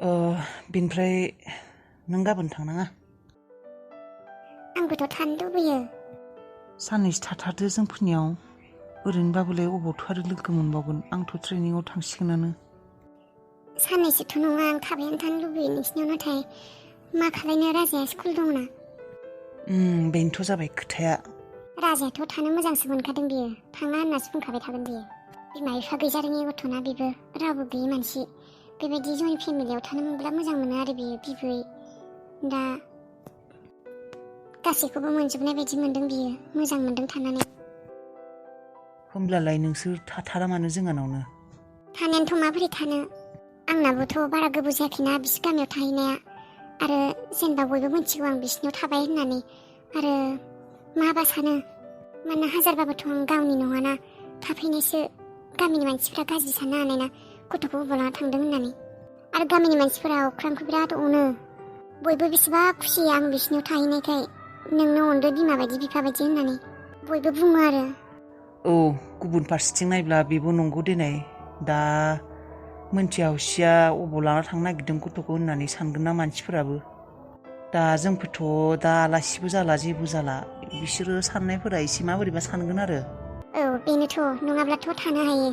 बिनिफ्राय नों गाबोन थांनाङा? आंबोथ' थानो लुबैयो। साननैसो थाथारदो जोंफोरनियाव। ओरैनोबाबोलाय अबावथो आरो लोगो मोनबावगोन। आंथ' ट्रेनिंआव थांसिगोनानो। साननैसोथ' नङा, आं थाबायानो थानो लुबैयो नोंसिनियाव। नाथाय मा खालायनो, राजाया स्कुल दंना। बेनोथ' जाबाय खोथाया। राजायाथ' थानो मोजांसो मोनखादों बियो। थाङा होननासो बुंखाबाय थागोन बियो। बिमा बिफा गैजारोङि गथ'ना बेबो, रावबो गैयि मानसि। बेबायदि जयेन्ट फेमिलियाव थानो मोनब्ला मोजां मोनो आरो बियो बिबै। दा गासैखौबो मोनजोबनाय बायदि मोनदों बियो। मोजां मोनदों थानानै। होमब्लालाय नोंसोर थाथारा मानो जोंहानावनो? थानायानोथ' माबोरै थानो। आंनाबोथ' बारा गोबाव जायाखैना बिसोर गामियाव थाहैनाया। आरो जेनेबा बयबो मिथिगौ आं बिसिनियाव थाबाय होननानै। आरो माबा सानो, मानोना हाजारबाबोथ' आं गावनि नङाना, थाफैनायसो। गामिनि मानसिफ्रा गाज्रि साननो हानायना गथ'खौ अबाव लाना थांदों होननानै। आरो गामिनि मानसिफोरा अख्रांखौ बिराद अनो। बयबो बेसेबा खुसि आं बिसिनियाव थाहैनायखाय। नोंनो अनदो बिमा बायदि बिफा बायदि होननानै बयबो बुङो आरो। औ, गुबुन फारसेथिं नायब्ला बेबो नंगौ देनाय। दा मोनथिया हसिया अबाव लाना थांनो नागिरदों गथ'खौ होननानै सानगोन ना मानसिफोराबो। दा जोंफोरथ' दा आलासिबो जाला जेबो जाला। बिसोरो साननायफोरा एसे माबोरैबा सानगोन आरो। औ बेनोथ', नङाब्लाथ' थानो हायो।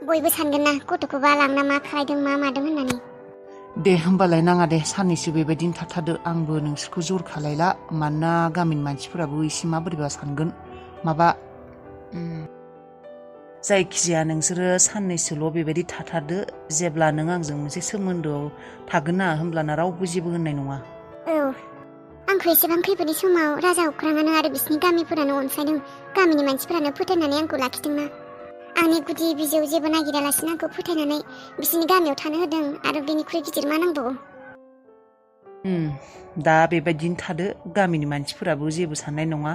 बयबो सानगोन ना गथ'खौबा लांना मा खालायदों मा मादों होननानै। दे होमबालाय नाङा दे, साननैसो बेबायदिनो थाथारदो। आंबो नोंसोरखौ जर खालायला। मानोना गामिनि मानसिफोराबो एसे माबोरैबा सानगोन। जायखिजाया नोंसोरो साननैसोल' बेबायदि थाथारदो। जेब्ला नों आंजों मोनसे सोमोन्दोआव थागोन ना, होमब्लाना रावबो जेबो होननाय नङा। औ, आंखौ एसेबां खैफोदनि समाव राजा अख्राङानो आरो बिसिनि गामिफोरानो अनसायदों। गामिनि मानसिफोरानो फोथायनानै आंखौ लाखिदोंना। आंनि गुदि बिजौ जेबो नागिरालासिनो आंखौ फोथायनानै बिसिनि गामियाव थानो होदों। आरो बेनिख्रुइ गिदिर मा नांबावो। दा बेबायदिनो थादो। गामिनि मानसिफोराबो जेबो साननाय नङा।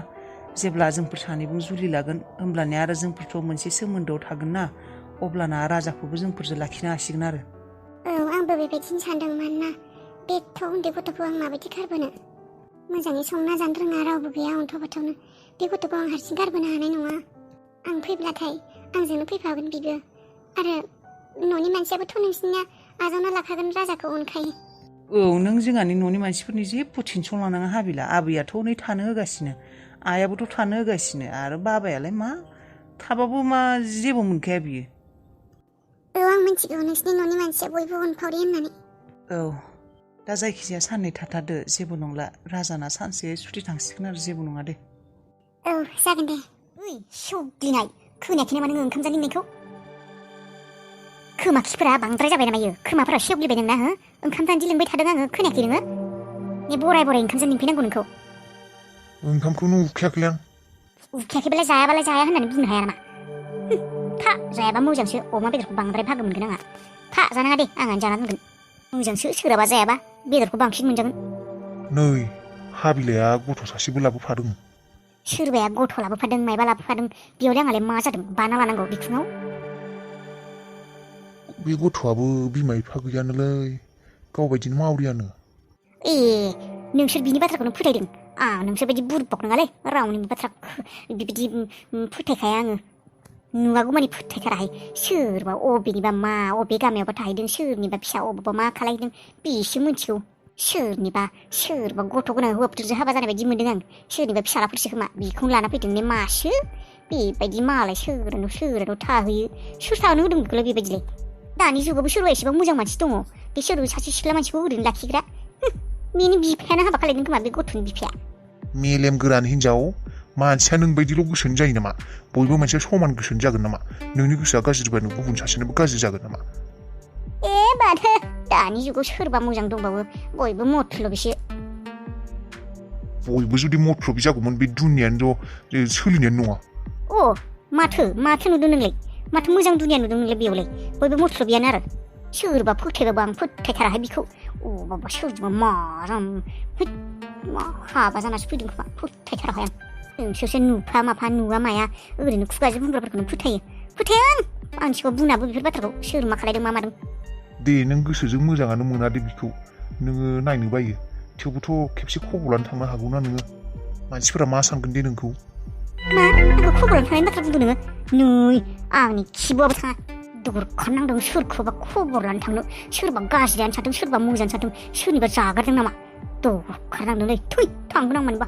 जेब्ला जोंफोर सानैबो जुलि लागोन, होमब्लानिया आरो जोंफोरथ' मोनसे सोमोन्दोआव थागोन ना। अब्लाना राजाखौबो जोंफोरजों लाखिनो हासिगोन आरो। औ, आंबो बेबायदिनो सानदों। मानोना बेथ' उन्दै गथ'खौ आं माबायदि गारबोनो। मोजाङै संना जानो रोङा, रावबो गैया अन्थ' बाथावनो। बे गथ'खौ आं हारसिं गारबोनो हानाय नङा। आं फैब्लाथाय आंजोंनो फैफागोन बिबो। आरो न'नि मानसियाबोथ' नोंसिनिया आजावना लाखागोन, राजाखौ अनखायो। औ, नों जोंहानि न'नि मानसिफोरनि जेबो टेनसन लानाङा हाबिला। आबैयाथ' नै थानो होगासिनो, आइयाबोथ' थानो होगासिनो। आरो बाबायालाय मा थाबाबो मा जेबो मोनखाया बियो। औ, आं मिथिगौ नोंसिनि न'नि मानसिया बयबो अनफावरि होननानै। औ, दा जायखिजाया साननै थाथारदो, जेबो नंला। राजाना सानसे सुथि थांसिगोन आरो, जेबो नङा दे। औ, जागोन दे। ओइ सौग्लिनाय, खोनायाखै नामा नोङो ओंखाम जानो खोमा खिफोरा बांद्राय जाबाय नामा? खोमाफोरा सेवग्लिबाय नोंना? ओंखाम जानो लिंबाय थादों आङो, खोनायाखै नोङो? ने बराय बराय ओंखाम जानो लिंफैनांगौ नोंखौ। ओंखामखौनो उखैयाखैलै आं। उखैयाखैबालाय जाया होननानै बुंनो हाया नामा? था, जायाबा मोजांसो। अमा बेदरखौ बांद्राय भागो मोनगोन आंहा। था, जानाङा दे, आंहानो जाना दोनगोन। मोजांसो, सोराबा जायाबा बेदरखौ बांसिन मोनजागोन। नै, हाबिलाया गथ' सासेबो लाबोफादों। सोरबाया गथ' लाबोफादों, मायबा लाबोफादों, बेयावलाय आंहालाय मा जादों? बाना लानांगौ बिखुङाव। बे गथ'आबो बिमा बिफा गैयानोलै, गावबायदिनो मावरियानो। ए, नोंसोर बिनि बाथ्राखौनो फोथायदों? आं नोंसोर बायदि बुरबक नङालै, रावनिबो बाथ्रा बिदि फोथायखाया आङो। नुवागौमानि फोथायथाराहाय। सोरबा अबेनिबा मा, अबे गामियावबा थाहैदों, सोरनिबा फिसा अबावबा मा खालायदों, बेसो मिथिगौ। सोरबा गथ' गोनां हौवाफोरजों हाबा जानाय बायदि मोनदों आं। सोरनिबा फिसालाफोरसो खोमा, बेखौनो लाना फैदों ने मासो। बेबायदि मालाय सोरनाव थाहैयो। सोर थाहोनो होदों बेखौलाय बेबायदिलाय? दानि जुगावबो सोरबा एसेबां मोजां मानसि दङ, बे सोरबा सासे सिख्ला मानसिखौ ओरैनो लाखिग्रा। बेनि बिफायानो हाबा खालायदों खोमा, बे गथ'नि बिफाया। मेलेम गोरान हिनजाव, मानसिया नोंबायदिल' गोसोनि जायो नामा? बयबो मानसिया समान गोसोनि जागोन नामा? नोंनि गोसोआ गाज्रिबानो गुबुन सासेनोबो गाज्रि जागोन नामा? ए माथो, दानि जुगाव सोरबा मोजां दंबावो, बयबो मतलबिसो। बयबो जुदि मथ्रबि जागौमोन, बे दुनियानो सोलिनायानो नङा। अ, माथो नुदों नोंलाय? माथो मोजां दुनिया नुदों नोंलाय बेयावलाय? बयबो मथ्लबियानो आरो। सोरबा फोथायबाबो आं फोथायथाराहाय बिखौ। अबावबा सोरजोंबा माराम हाबा जानासो फैदों खोमा, फोथायथाराहाय आं। नोंसोरसो नुफा माफा नुवा माया ओरैनो खुगाजों बुंग्राफोरखौनो फोथायो। आं सिगाङाव बुंनाबो बेफोर बाथ्राखौ, सोर मा खालायदों मा मादों। दे, नों गोसोजों मोजाङानो मोनादे बिखौ। नोङो नायनो बायो, थेवबोथ' खेबसे खबर लानो थांनो हागौना नोङो। मानसिफोरा मा सानगोन दे नोंखौ। मा? आंखौ खबर लानो थांनायनि बाथ्रा बुंदों नोङो? नै, आंनि खिबुआबो थाङा। दरखारनांदों सोरखौबा खबर लानो थांनो सोरबा गाज्रियानो सानदों सोरबा मोजां सानदों सोरनिबा जागारदों नामा दरखारनांदोंलै थै थांगोन आं मोनबा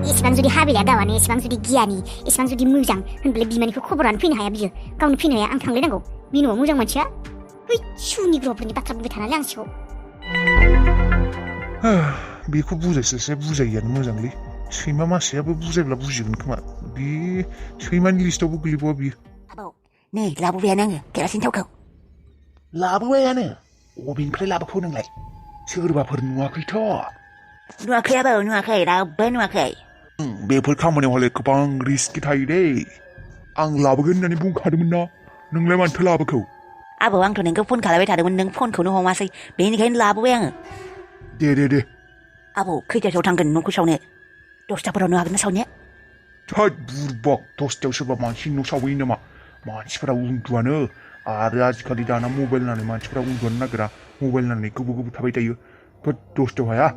एसेबां जुदि हाबिलाया गावानो एसेबां जुदि गियानि एसेबां जुदि मोजां होनब्लाय बिमानिखौ खबर लानो फैनो हाया बियो गावनो फैनो हाया आं थांलायनांगौ बि न'आव मोजां मानसिया है सुनि ग्रहफोरनि बाथ्रा बुंबाय थानानै आं सिगाङाव बेखौ बुजायस्लायस्लाय बुजायियानो मोजांलै सैमा मासेयाबो बुजायब्ला बुजिगोन खोमा बे सैमानि लिस्टावबो गोलैबावा बियो आबौ नै लाबोबायानो आङो केरासिन थावखौ लाबोबायानो अबेनिफ्राय लाबोखो नोंलाय सोरबाफोर नुवाखैथ' नुवाखै आबौ नुवाखै रावबो नुवाखै बेफोर खामानियाव हले गोबां रिस्क थायो दै आं लाबोगोन होननानै बुंखादोंमोन ना नोंलाय मानोथो लाबोखौ आबौ आंथ' नोंखौ फन खालामबाय थादोंमोन नों फनखौनो हमासै बेनिखायनो लाबोबाय आङो दे आबौ खैथासोआव थांगोन न'खौ सावनो 10टाफोरावनो हागोन ना सावनो थोद बुरबक 10टायाव सोरबा मानसि न' सावहैयो नामा मानसिफोरा उन्दुआनो आरो आजिखालि दाना मबाइल नायनानै मानसिफोरा उन्दुनो नागिरा मबाइल नायनानै गोबाव थाबाय थायो थोद 10टायाव हाया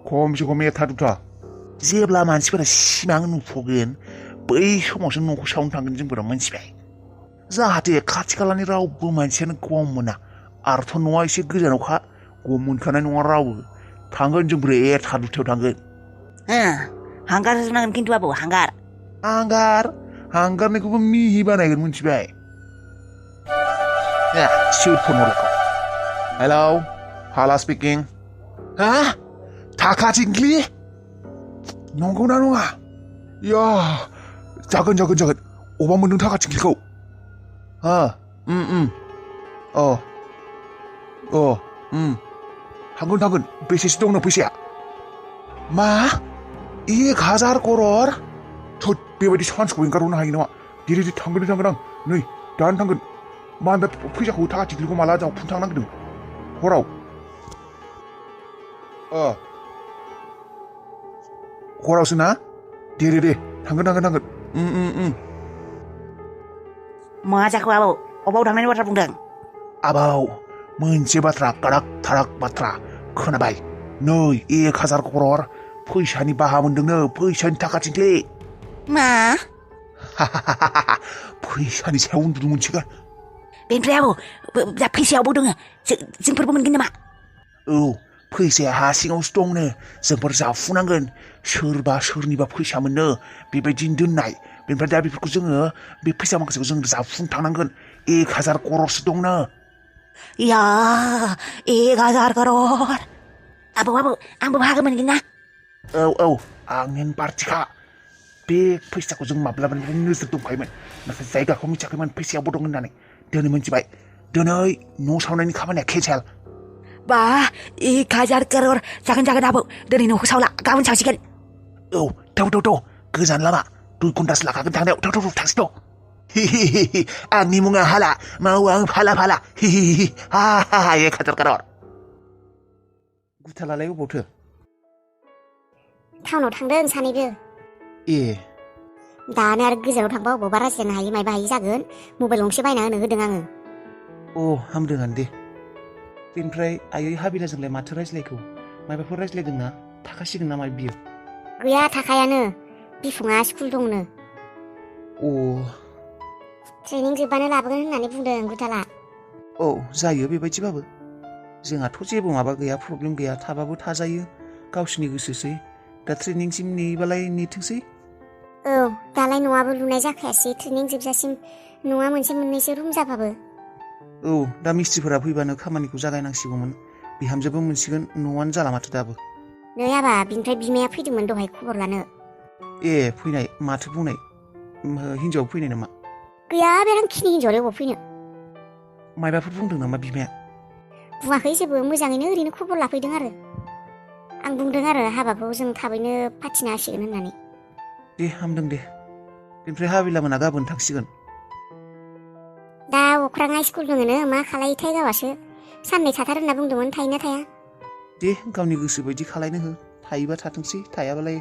खमसे खम 1 2 जेब्ला मानसिफोरा सिमां नुफगोन बै समावसो न'खौ सावनो थांगोन जोंफोरा मोनथिबाय जाहाथे खाथि खालानि रावबो मानसियानो गम मोना आरोथ' न'आ एसे गोजानावखा गम मोनखानाय नङा रावबो थांगोन जोंफोर 1 2 थांगोन हांगार होजोबनांगोन खिन्थु आबौ हांगारनिखौबो मिहि बानायगोन मोनथिबाय सोर फन हरलायखौ हेलौ हाला स्पिकिं हा थाखा थिंख्लि नंगौना नङा या जागोन अबा मोनदों थाखा थिंख्लिखौ थांगोन बेसेसो दंनो फैसाया मा 1000 क'रर थोद बेबायदि चान्सखौ एंगारहरनो हायो नामा दे थांगोन आं नै दानो थांगोन मा होनबा फैसाखौ थाखा थिंख्लिखौ माला जावफुनो थांनो नागिरदों हराव हरावसो ना दे थांगोन मा जाखो आबौ अबाव थांनायनि बाथ्रा बुंदों आबाव मोनसे बाथ्रा काराक बाथ्रा खोनाबाय नै 1000 क'रर फैसानि बाहा मोनदोंनो फैसानि थाखा थिंख्लि मा फैसानि सायाव उन्दुनो मोनसिगोन बेनिफ्राय आबौ दा फैसायावबो दङ जोंफोरबो मोनगोन नामा औ फैसाया हा सिङावसो दंनो जोंफोर जाफुनांगोन सोरबा सोरनिबा फैसा मोनो बेबायदिनो दोननाय बेनिफ्राय दा बेफोरखौ जोङो बे फैसा माखासेखौ जों जाफुनो थांनांगोन 1000 क'ररसो दंनो या 1000 क'रर आबौ आंबो बाहागो मोनगोन ना औ आंनिनो पार्टिखा बे फैसाखौ जों माब्लाबानिफ्राय नोजोर दंखायोमोन नाथाय जायगाखौ मिथियाखैमोन फैसायावबो दं होननानै दिनै मोनथिबाय दिनै न' सावनायनि खामानिया केन्सेल बा 1000 क'रर जागोन आबौ दिनै न'खौ सावला गाबोन सावसिगोन औ थाव गोजान लामा 2 घन्टासो लाखागोन थांनायाव थाव थांसै थ' आंनि मुङा हाला मावो आं फाला 1000 क'रर गुथालालाय अबावथो टाउनाव थांदों सानैबो दानो आरो गोजानाव थांबा अबावबा रायज्लायनो हायि मायबा हायि जागोन मबाइल गंसे बायना होदों आङो हामदोंआनो दे बेनिफ्राय आयै हाबिलाजोंलाय माथो रायज्लायखौ मायबाफोर रायज्लायदोंना थाखासिगोन नामा बियो गैया थाखायानो बिफुङा स्कुल दंनो ट्रेनिं जोबबानो लाबोगोन होननानै बुंदों गुथाला जायो बेबायदिबाबो जोंहाथ' जेबो माबा गैया प्रब्लेम गैया थाबाबो थाजायो गावसिनि गोसोसै दा ट्रेनिंसिम नेबालाय नेथोंसै दालाय न'आबो लुनाय जाखायासै ट्रेनिं जोबजासिम न'आ मोनसे मोननैसो रुम जाबाबो दा मिस्ट्रिफोरा फैबानो खामानिखौ जागायनांसिगौमोन बिहामजोबो मोनसिगोन न'आनो जाला माथो दाबो नै आबा बिनिफ्राय बिमाया फैदोंमोन दहाय खबर लानो फैनाय माथो बुंनाय हिनजाव फैनाय नामा गैया बे रांखिनि हिनजावलाय अबाव फैनो मायबाफोर बुंदों नामा बिमाया बुङाखै जेबो मोजाङैनो ओरैनो खबर लाफैदों आरो आं बुंदों आरो हाबाखौ जों थाबैनो फाथिनो हासिगोन होननानै दे हामदों दे बेनिफ्राय हाबिला मोना गाबोन थांसिगोन दा अख्राङा स्कुल दङनो मा खालायोथाय गावासो साननै थाथार होनना बुंदोंमोन थायोना थाया दे गावनि गोसो बायदि खालायनो हो थायोबा थाथोंसै थायाबालाय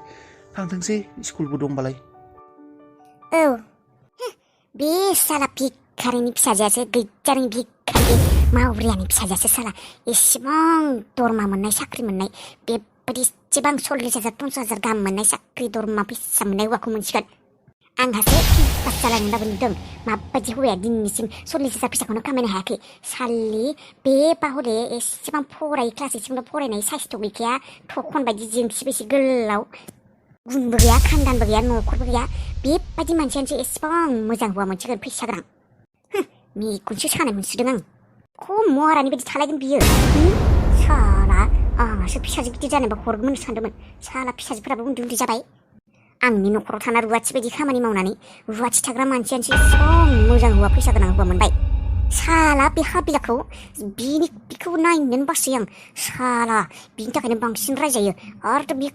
थांथोंसै स्कुलबो दंबालाय बे साला भिखारिनि फिसाजोआसो गैजारोङि भिखारि मावरियानि फिसाजोआसो साला एसेबां दरमा मोननाय साख्रि मोननाय बेबायदि एसेबां 40,000 50,000 गाहाम मोननाय साख्रि दरमा फैसा मोननाय हौवाखौ मोनसिगोन आंहासो पास जालायनांगौ नुदों माबायदि हौवाया दिनैसिम 40,000 फैसाखौनो खामायनो हायाखै सालि बे बाहरे एसेबां फरायो क्लास एसेबां फरायनाय साइसथ' गैखाया थखन बायदि जोंसि बेसे गोलाव गुनबो गैया खानदानबो गैया न'खरबो गैया बेबायदि मानसियानोसो एसेबां मोजां हौवा मोनसिगोन फैसा गोनां मेगनसो सानाय मोनसोदों आं खम महारानि बायदि थालायगोन बियो साला आंहासो फिसाजो गिदिर जानोबा हरगोन सानदोंमोन साला फिसाजोफोराबो उन्दै उन्दै जाबाय आंनि न'खराव थाना रुवाथि बायदि खामानि मावनानै रुवाथि थाग्रा मानसियानोसो एसेबां मोजां हौवा फैसा गोनां हौवा मोनबाय साला बे हाबिलाखौ बिखौ नायनोनो बासै आं साला बिनि थाखायनो बांसिन रायजायो आरो बे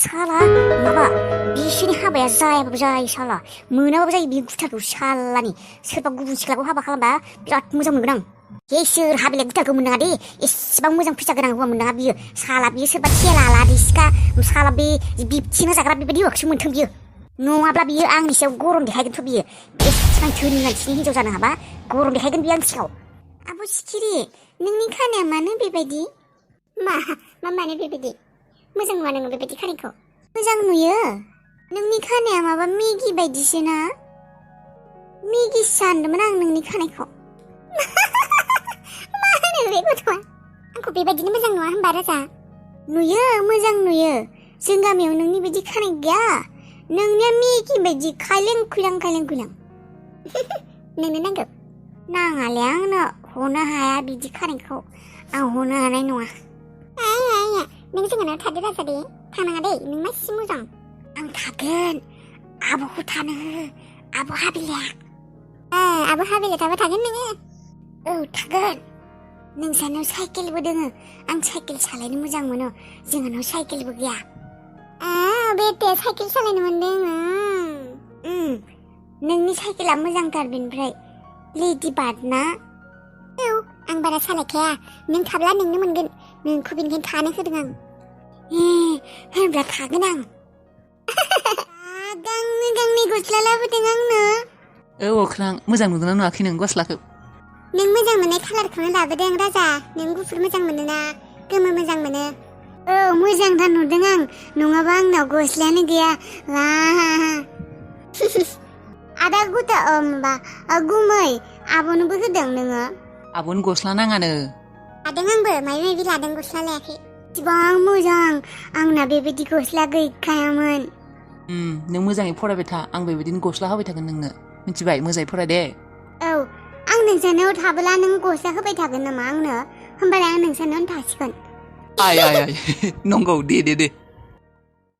साला माबा बिसोरनि हाबाया जायाबाबो जायो साला मोनाबाबो जायो बे गुथालखौ सालानि सोरबा गुबुन सिख्लाखौ हाबा खालामबा बिराद मोजां मोनगोन आं हे सोर हाबिला गुथालखौ मोननाङा दे एसेबां मोजां फैसा गोनां हौवा मोननाङा बियो साला बियो सोरबा थेला लादि सिखा साला बे बिबथिना जाग्रा बेबायदि हौवाखौसो मोन्थों बियो नङाब्ला बियो आंनि सायाव गरम देखायगोनथ' बियो एसेबां धोनि मानसिनि हिन्जाव जानो हाबा गरम देखायगोन बियो आंनि सिगाङाव आब' सिखिरि नोंनि खानाया मानो बेबायदि मा मानो बेबायदि मोजां नुवा नोङो बेबायदि खानायखौ मोजां नुयो नोंनि खानाया माबा मेगि बायदिसो ना मेगि सानदोंमोन आं नोंनि खानायखौ मा होनो बे गथ'आ आंखौ बेबायदिनो मोजां नुवा होनबा राजा नुयो मोजां नुयो जों गामियाव नोंनि बायदि खानाय गैया नोंनिया मेगि बायदि खायलें खुइलां नोंनो नांगौ नाङाले आंनो हनो हाया बिदि खानायखौ आं हनो हानाय नङा नों जोंहानाव थादो राजा दे थानाङा दे नों मासि मोजां आं थागोन आब'खौ थानो हो आब' हाबिलाया आब' हाबिलाया थाबा थागोन नोङो औ थागोन नोंसानाव साइकेलबो दोङो आं साइकेल सालायनो मोजां मोनो जोंहानाव साइकेलबो गैया बेटे साइकेल सालायनो मोनदों नोंनि साइकेला मोजांथार बेनिफ्राय लेडि बार्ड ना औ आं बारा सालायखाया नों थाब्ला नोंनो मोनगोन नोंखौ बेनिखायनो थानो होदों आं होनब्ला थागोन आं गांनै गस्ला लाबोदों आंनो औ अख्रां मोजां नुदोंना नुवाखै नों गस्लाखौ नों मोजां मोननाय कालारखौनो लाबोदों राजा नों गुफुर मोजां मोनोना गोमो मोजां मोनो औ मोजांथार नुदों आं नङाबा आंनाव गस्लायानो गैया आदा गुता माबा गुमै आब'नोबो होदों नोङो आब'नो गस्ला नाङानो लादों आंबो माबा लादों गस्ला लायाखै इसिबां मोजां आंना बेबायदि गस्ला गैखायामोन नों मोजाङै फरायबाय था आं बेबायदिनो गस्ला होबाय थागोन नोंनो मिथिबाय मोजाङै फराय दे औ आं नोंसानाव थाबोला नों गस्ला होबाय थागोन नामा आंनो होमबालाय आं नोंसानावनो थासिगोन आय नंगौ दे